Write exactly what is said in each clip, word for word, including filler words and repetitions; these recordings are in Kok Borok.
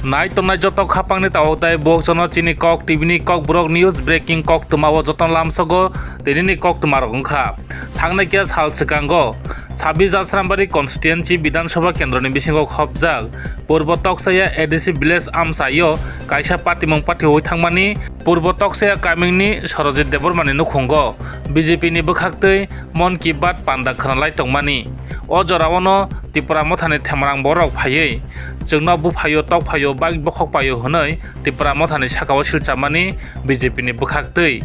Nai tongnai joto khapangni tabuk tei bokjono chini Kok T V ni Kokborok News Breaking koktwmao jotono lamsogo tinini koktwmarok wngkha. Thangnai khe sal swkango Sabi Jasrambari Constituency Bidhan Sabha Kendroni bisingo khopjak Purbo Toksaya A D C Village amchaio kaisa patimung patiwi thangmani Purbo Toksaya kamingni Sorojit Debbarmani nukhungo B J P ni bwkhaktwi Mon Ki Baat panda khwnalai tongmani. O joraono Tipra Mothani Themarang borok phaiwi chwngno buphaio tokphaio bai bokhok paio hwnwi Tipra Mothani sakao silchamani B J P ni bwkhaktwi.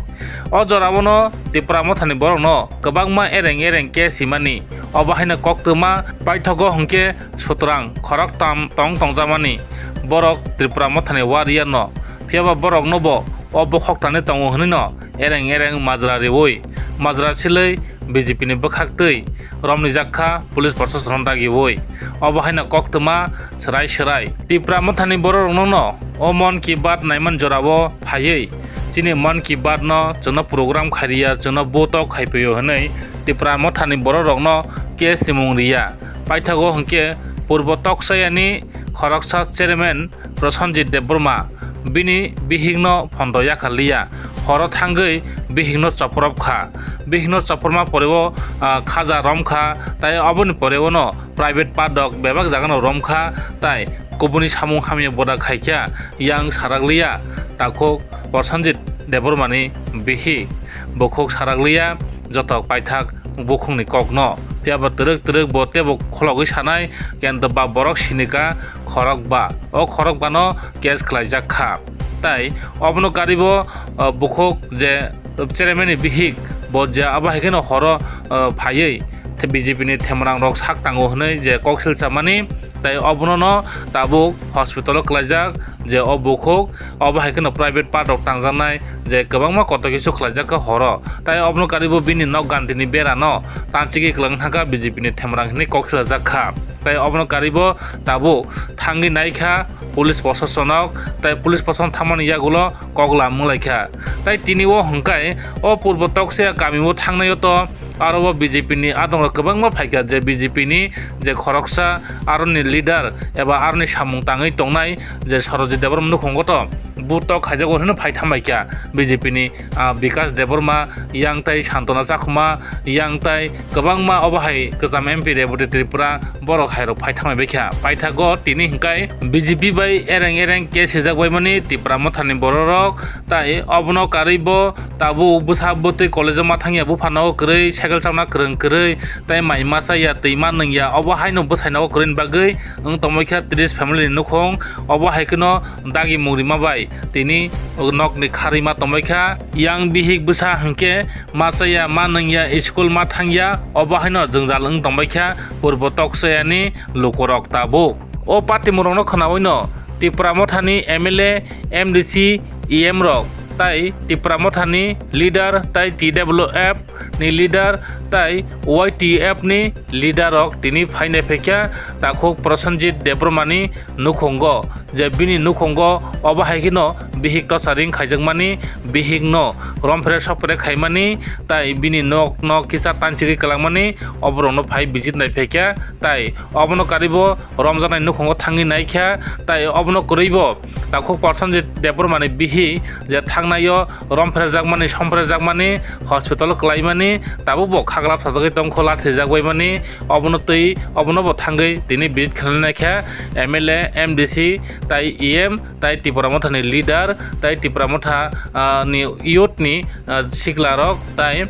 O joraono Tipra Mothani borokno kwbangma ereng ereng case himani. Obo haino koktwma paithogo hwnkhe sutrang khoroktham tong tongjakmani borok Tripura Mothani warrior no. Phiyaba boroknobo o bokhok tangwi tongo hwnwino ereng ereng majra riwi majra silwi B J P ni bwkhaktwi romni jakha police proshasonno dagiwi. Obo haino koktwma swrai swrai Tipra Mothani bororokno no o Mon Ki Baat naiman jorao phaiwi chini Mon Ki Baat no chwngno program khairiya chwngno botok khaiphio hwnwi Tipra Mothani bororokno case rimung riya. Paithago hwnkhe Purbo Toksayani khoroksa chairman Prosenjit Debbarma bini bihikno phondo yakarliya. Horo thangwi bihikno chopropkha. Bihikno choproma poreo, ah, khaja romkha, tai oboni poreo no private part rok bebak jagano romkha, tai kubuni samung hamya boda khaikha, yang sarakliya takhuk Prosenjit Debbarmani bihik. Bukhuk sarakliya joto paithak bukhukni kokno. Phiyaba twrwk twrwk bo teibo khulogwi sanai, kento ba borok sinika khorokba. O khorokbano case khlaijak kha. Tai obono karibo, uh, bukhuk je chairman ni bihik bo je abo hai kheno horo, uh, phaiwi B J P ni themarang rok sak tango hwnwi je kok silchamani, tai obono no tabuk hospital o kwlaijak je o bukhuk. Obo hai kheno private part rok tangjaknai je kwbangma kotor kisu khlaijak kha horo. Tai obono karibo bini nok gantini bera no tanchigwi kwlwng thangkha B J P ni themarang hinwi kok silajak kha. Tai obono karibo tabuk thangwi naikha police proshasonok, tai police proshasonok thangmani yagulo kok lam wnglaikha. Tai tini o hwnkhe o Purbo Toksaya kamio thangnaio to aro o B J P ni adongrok kwbangma phaikha je B J P ni je khoroksa aroni leader eba aroni samung tangwi tongnai je Sorojit Debbarma nukhungo to butok khaijago hwnwi phai thambaikha B J P ni, ah, Bikash Debbarma, yang tai Santona Chakma, yang tai kwbangma obo hai kwcham M P Rebati Tripura borok hairok phai thangbai baikha. Paithago tini hwnkhe B J P bai ereng ereng case sijak baimani Tipra Mothani bororok, tai obono karwi bo tabuk bwsa bwtwi college o ma thangya buphano kwrwi cycle chapna kwrwng kwrwi tai mai ma chaya twi ma nungya obo haino bwsaino kwrwini bagwi wng tongmai kha tris family ni nukhung. Obo hai kheno dagi mung rima bai tini nokni kharwi ma tongmai kha. Yang bihik bwsa hwnkhe ma chaya ma nungya school ma thangya obo haino jwngjal wng tongmai kha Purbo Toksayani lukurok tabuk. O patimurokno khwnawino Tipra Mothani M L A, M D C, E M rok tai Tipra Mothani leader tai T W F ni leader tai Y T F ni leader rok tini phainai phaikha takhuk Prosenjit Debbarmani nukhungo je bini nukhungo obo hai kheno bihik tosaring khaijakmani, bihikno romphre sokphre khaimani tai bini nok nok kisa tanchigwi kwlangmani oborokno phai visit nai phaikha tai obono karibo romjaknai nukhungo thangwi naikha, tai obono kwrwibo takhuk Prosenjit Debbarmani bihik je thangnaio romphrejakmani, somphrejakmani, hospital kwlaimani, tabukbo khaglap sajagwi tongkho, lathijak baimani, obono twi obonobo thangwi tini visit khlainai kha M L A, M D C, tai E M, tai Tipra Mothani leader, tai Tipra Motha, ah, ni youth ni, ah, siklarok, tai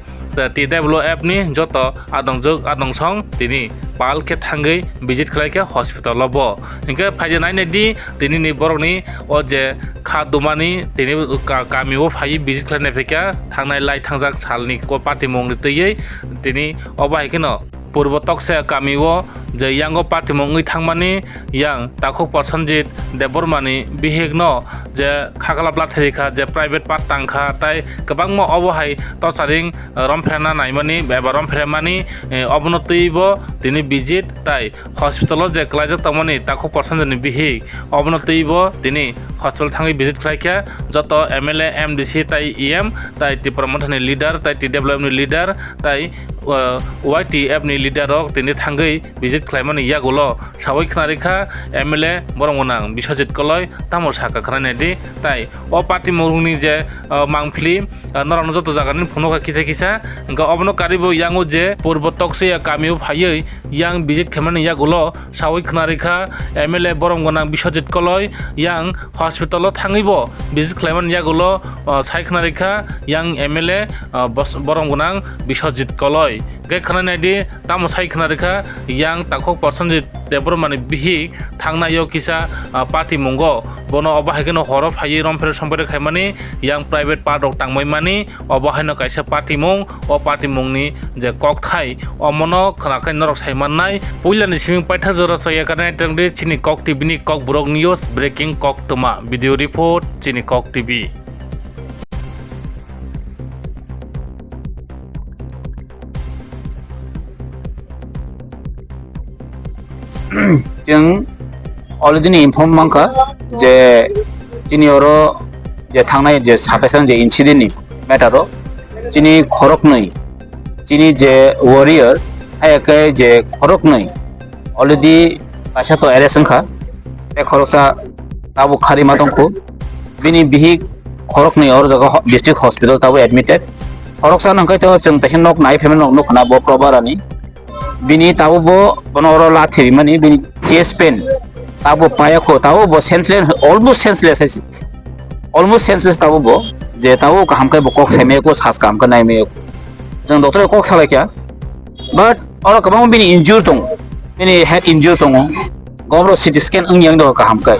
T W F ni joto adongjwk adongsong tini pal khe thangwi visit khlai kha hospital o bo. Hinkhe phaidi nainai di tini ni borok ni o je kha dumani tini ka-, kami o phai visit khlai nai phaikha thangnai lai thangjak sal ni ko patimung ni twiwi tini obo hai kheno Purbo Toksa kami o je yango patimung wngwi thangmani yang takhuk Prosenjit Debbarma ni bihik no je khaklap lathai kha, je private part tang kha, tai kwbangma obo hai tosaring, eh, romphre na naimani eba romphre mani, eh, obono twi bo tini visit tai hospital o je kwlaijak tongmani takhuk Prosenjit ni bihik, obono twi bo tini hospital thangwi visit khlai kha. Joto M L A, M D C tai E M tai Tipra Mothani leader tai T W F ni leader tai, uh, Y T F ni leader rok tini thangwi visit khlaimani yagulo sawi khna rikha M L A borom gwnang Biswajit Koloi tamo sakha khna naidi. Tai o party mungni je, uh, mangpili, uh, norokno joto jagani phunukha kisa kisa, hwnkhe obono karibo yango je purbo Toksiya kamio phaiwi yang visit khaimani yagulo sawi khna rikha M L A borom gwnang Biswajit Koloi yang hospital o thangwibo visit khlaimani yagulo, uh, sai khna rikha yang M L A, uh, bos-, borom gwnang Biswajit Koloi. Hwnkhe khna naidi, tamo sai khna rikha, yang takhuk Prosenjit Debbarmani bihik thangnai o kisa, ah, party mungo. Bono obo hai kheno horo phaiwi rompher sompher khaimani, yang private part rok tangbai mani, obo haino kaisa party mung, o party mungni je kokthai, omono khna khe norok sai mannai. Puilani siming paithak jora chaya karnai tongdi chini Kok T V ni Kokborok News Breaking Koktwma. Video report chini Kok T V. Chwng already ni inform mankha je chini oro je thangnai je sapesan je incident ni matter o chini khoroknwi, chini je warrior, hai khe je khoroknwi already kaisa to arrest wngkha, tei khoroksa tabuk kharima tongkhu. Bini bihik khoroknwi oro jaga ho-, district hospital tabuk admitted. Khoroksa nangkhe to chwng teisa nok nai phaimani nok nukha na bo Probarani. Bini tabuk bo bono oro lathi rimani bini chest pain. Tabuk payakho, tabuk bo senseless, almost senseless hai se. Almost senseless tabuk bo, je tabuk kaham khe bo kok saimaya kho, sas kaham khe naimaya kho. Chwng doctor kok salai kha. But oro kwbangma bini injury tongo, bini head injury tongo, gobro C T scan wng yang doho kaham khe,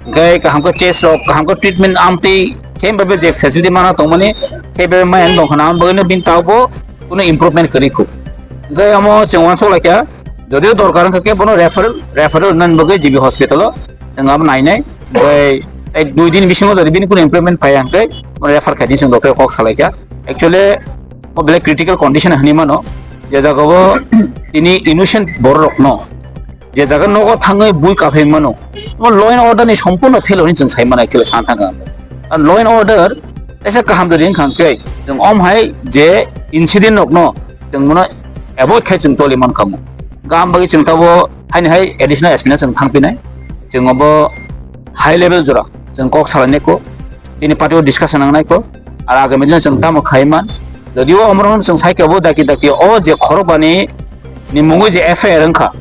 hwnkhe kaham khe chest rok kaham khe treatment amtwi same bhabe je facility mana tongmani same bhabe maya wng tongkha na, ang bagwino bini tabuk bo kuno improvement kwrwi khu. Hwnkhe omo chwng uansuk laikha, jodio dorkar wngkha khe bono referral, referral wngnani bagwi G B hospital o chwng abo nainai, hwnkhe tei dui din bisingo jodi bini kuno improvement phaiya hwnkhe bono refer khaidi chwng doctor kok salaikha. Actually, o belai critical condition hinwi mano, je jagao tini innocent bororokno je jaga nogo thangwi bui kaphai mano, omo law and order ni sompurno fail hinwi chwng sai mano, actually sana thangkha. Ar law and order kaisa kaham dori wngkha hwnkhe chwng om hai je incident rokno chwng bono avoid khai chwng choli mankha mo. Gam bagwi chwng tabo haini hai additional S P no chwng thangpinai, chwng obo high level jora chwng kok salainai kho. Tini party o discussion nangnai kho, ar agami dino chwng tamo khai man. Jodio omorokno chwng sai khe bo daki daki o je khorokbani ni mungwi je F I R wngkha,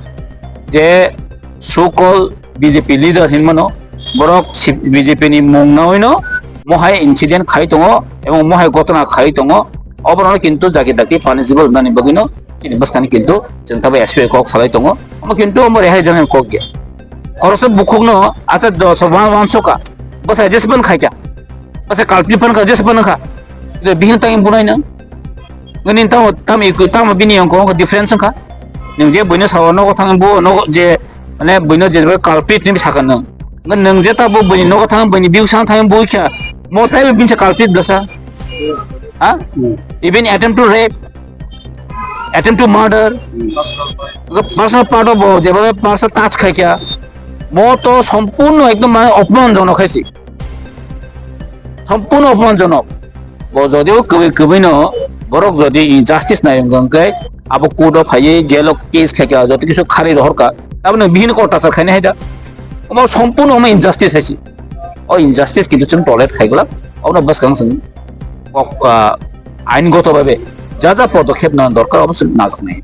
je so called B J P leader hinmano, borok si-, B J P ni mung nawi no mohai incident khai tongo ebong mohai gotona khai tongo, oborokno kintu daki daki punishable wngnani bagwi no chini bwskani kintu chwng tabo S P kok salai tongo, omo kintu omo rehai janani kok ya. Khoroksa bukhukno acha doso wan-, wansoka, bwsai jesban khaikha. Bwsai culprit phan kha, jesa phan kha. Bihino tangwi bunai nang. Nini tamo, tam ikwi, tamo bini yongko wngkha difference wngkha. Nwng je buino sawa nogo thang bu nogo je, mane buino je culprit ni saka nwng. Nwng je ta bu buini nogo thang buini biu sang thang bu kha. Mo tai bin sa culprit blasa. Ha? Hmm. Even attempt to rape, attempt to murder. Hmm. Personal part of bo, je bhabe personal touch khai kha. Mo to sompurno ekdom mane opman jono khaisi. Sompurno opmanjonok. Bo jodio kwbwi kwbwi no borok jodi injustice nai wngkha hwnkhe abo court o phaiwi jail o case khaikha, joto kisu kharwi rohorkha, taboni bihini kok torture khainai haida. Omo sompurno omo injustice haisi. O injustice kintu chwng tolerate khaiglak. Obono bwskang chwng kok, ah, aingoto bhabe ja ja podokhep nana dorkar obo chwng najaknai.